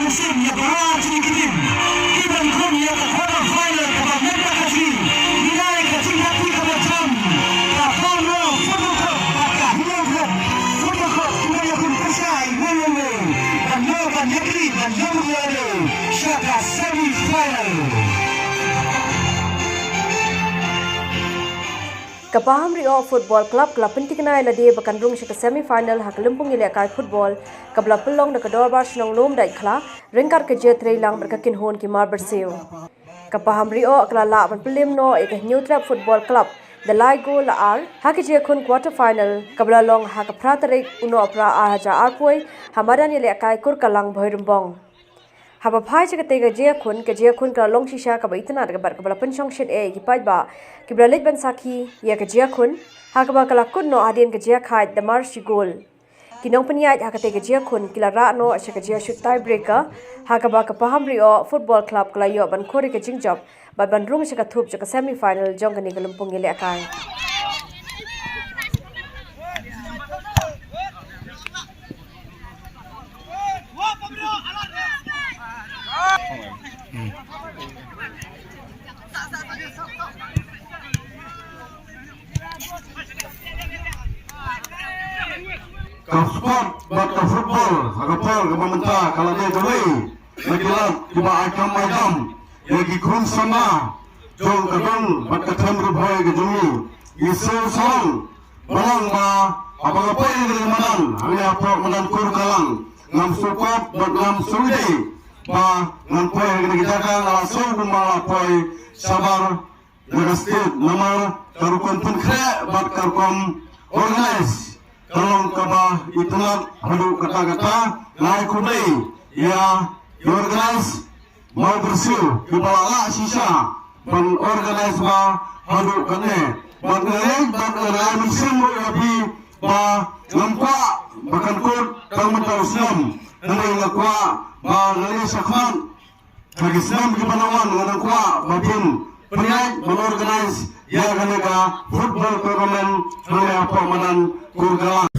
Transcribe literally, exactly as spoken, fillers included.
Musim ïa baroh ar tylli ki team kiban khun ïa ka quarter final kaba mynta ka sngi. Ngi ai ka jingïakhun kaba jam ka Pamro Football Club bad ka Hynñiewtrep Football Club kiba ïakhun pyrshah ïa u ban ïoh ban ïakren ban ïoh ban ïoh sha ka semi final. Ka Pahamrioh Football Club ka la pynthikna ïa lade ba kan rung sha ka semi final ha ka lympung ïalehkai football kaba la pynlong da ka Dorbar Shnong Lumdaitkhla ryngkat ka jingtreilang bad ka kynhun ki Marbyrsiw. Ka Pahamrioh ka la lah ban pynlem noh ïa ka Hynñiewtrep Football Club da lai gol la ar ha ka jingïakhun quarter final kaba la long ha ka phra tarik u Nohprah ar hajar arphew ha madan ïalehkai Kurkalang Bhoirymbong. Haba phai sha katei ka jingïakhun, ka jingïakhun ka la long shisha kaba itynnad bad kaba la pynshong shynrang ïa ki paidbah kiba la leit ban sakhi ïa ka jingïakhun, ha kaba ka la kut noh hadien ka jingïakhaid da mar shi gol. Ki nongpynïaid ha katei ka jingïakhun ki la rah noh sha ka jingïashut tiebreaker, ha kaba ka Pahamrioh Football Club ka la ïoh ban khur ïa ka jingjop bad ban rung sha ka thup jong ka semi final jong kane ka lympung ïalehkai. Ka sport bad ka football ha ka por kaba mynta ka la dei kawei na ki lad kiba ai kam ai dam ïa ki khun samla jong ka dong bad ka them Ri Bhoi ka jong ngi. Ngi sngewsarong balang ba haba nga poi ha kane ka madan, hangne hapoh madan Kurkalang, ngam sngewkop bad ngam sngewdei ba ngan poi ha kane ka jaka. Nga la sngew kumba nga la poi shabar na ka state namar ka rukom pynkhreh bad ka rukom organize ka long kaba itynnad haduh katta katta. Nga ai khublei ïa ki organize Mawbyrsiw kiba la lah shisha ban organize ba haduh katne. Bad nga ngeit bad nga ai mynsiem ruh ïa phi ba ngam kwah ba kan kut tang mynta u snem. Hynrei nga kwah ba nga leit shakhmat ha ki snem kiba la wan, nga dang kwah ba phin pynïaid ban organize ïa kane ka football tournament hangne hapoh madan Kurkalang.